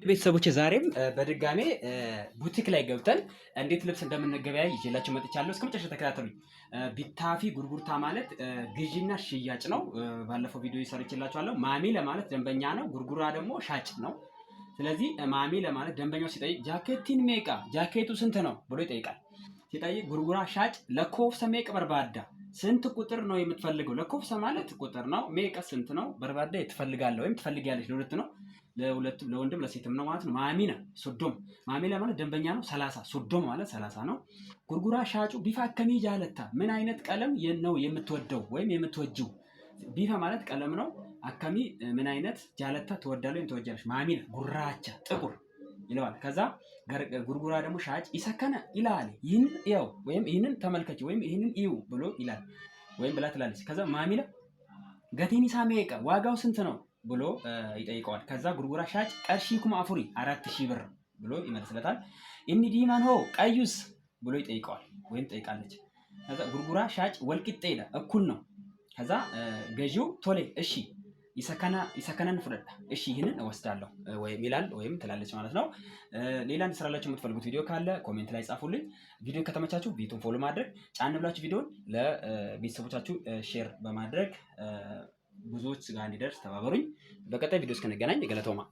ቤተሰቦች ዛሬም በድጋሜ ቡቲክ ላይ ገብተን እንዴት ልብስ እንደምንገበያይ ይዤላችሁ መጥቻለሁ። እስከ መጨረሻ ተከታተሉኝ። Bittaa fi gurgurtaa ማለት ግዢና ሽያጭ ነው። ባለፈው ቪዲዮ ሰርቼላችኋለሁ። Maamila ማለት ደንበኛ ነው። Gurguraa ደግሞ ሻጭ ነው። ስለዚህ maamila ማለት ደንበኛው ሲጠይቅ jaakkeettiin meeqa፣ ጃኬቱ ስንት ነው ብሎ ይጠይቃል። ሲጠይቅ gurguraa ሻጭ lakkoofsa meeqa barbaadda፣ ስንት ቁጥር ነው የምትፈልገው? Lakkoofsa ማለት ቁጥር ነው። Meeqa ስንት ነው፣ barbaadda ትፈልጋለህ ወይም ትፈልጊያለሽ፣ ለሁለት ነው፣ ለሁለቱም ለወንድም ለሴትም ነው ማለት ነው። Maamila 30፣ maamila ማለት ደንበኛ ነው። 30፣ 30 ማለት 30 ነው። Gurguraa ሻጩ bifa akkamii jaalatta፣ ምን አይነት ቀለም ነው የምትወደው ወይም የምትወጂው? Bifa ማለት ቀለም ነው። Akkamii ምን አይነት፣ jaalatta ትወዳለህ ወይም ትወጃለሽ። Maamila gurraacha ጥቁር ይለዋል። ከዛ gurguraa ደግሞ ሻጭ isa kana ilaali፣ ይህንን እየው ወይም ይህንን ተመልከች ወይም ይህንን እዩ ብሎ ይላል ወይም ብላ ትላለች። ከዛ maamila gatiin isaa meeqa፣ ዋጋው ስንት ነው ብሎ ይጠይቀዋል። ከዛ gurguraa ሻጭ qarshii 4000፣ 4000 ብር ብሎ ይመልስለታል። Inni diimaan hoo፣ ቀዩስ ብሎ ይጠይቀዋል ወይም ጠይቃለች። ከዛ gurguraa ሻጭ walqixxeedha፣ እኩል ነው። ከዛ ገዢው tole እሺ isa kanan fudhadha፣ እሺ ይህንን እወስዳለሁ ወይም ይላል ወይም ትላለች ማለት ነው። ሌላ እንድሰራላችሁ የምትፈልጉት ቪዲዮ ካለ comment ላይ ጻፉልኝ። ቪዲዮ ከተመቻችሁ ቤቱን follow ማድረግ፣ ጫን ብላችሁ ቪዲዮን ለቤተሰቦቻችሁ share በማድረግ ብዙዎች ጋር እንዲደርስ ተባበሩኝ። በቀጣይ ቪዲዮ እስክንገናኝ galatoomaa።